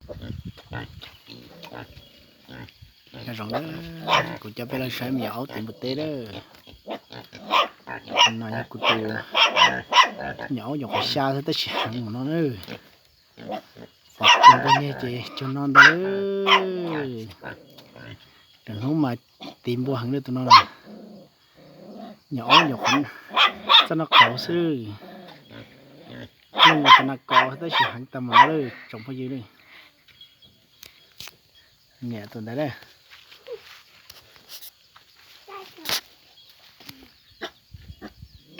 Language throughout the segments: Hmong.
Nyob zoo na, kuv coj peb los saib me nyuam aub tiv npua teb lawm. No yog kuv tus me nyuam aub yaum qhov xya xwb tab sis heev mus no na. Txog ntuj nyiag ces cog no ntag. Lwm hnub mas tiv npua heev li tus no na. Me nyuam aub yaum qhov txoj no qauv xwb. Noj ua tus nas kos tab sis heev tag mus no lawm tsoom phooj ywg na. Niam tus ntawd na.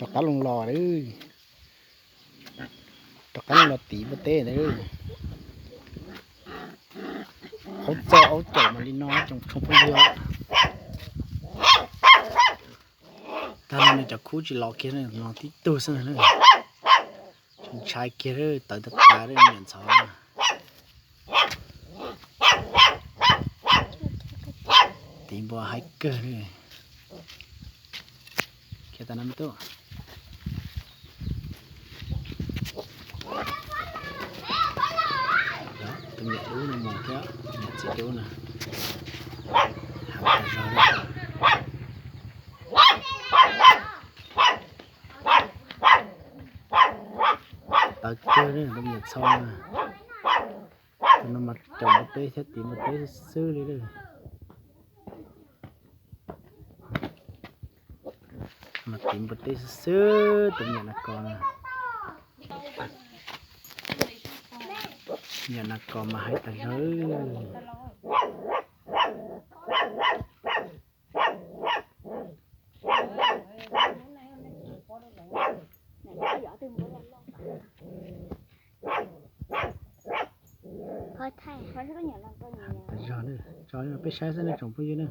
Rov qab los los lawm. Rov qab los tiv npua teb ntawd. Aub txo aub caum mas li no tsoom phooj ywg. Tag no nws cov khub tsis los kiag, no tib tug xwb na. Ntshai kiag, tawv tas tas me nyuam ntxhov. Tiv npua haib kawg li. Khiav tas no me tub. Tus niam dub no mus thiab, tus niam txiv dub no. Heev tas zog li. Tawv kawg li tus niam txho no. Tus no mas caum npua teb thiab tiv npua teb xwb li lawm. Mas tiv npua teb xwb xwb tus me nyuam nas kos na. Me nyuam nas kos mas haib tas zog. Tso peb saib xwb nej tsoom phooj ywg na.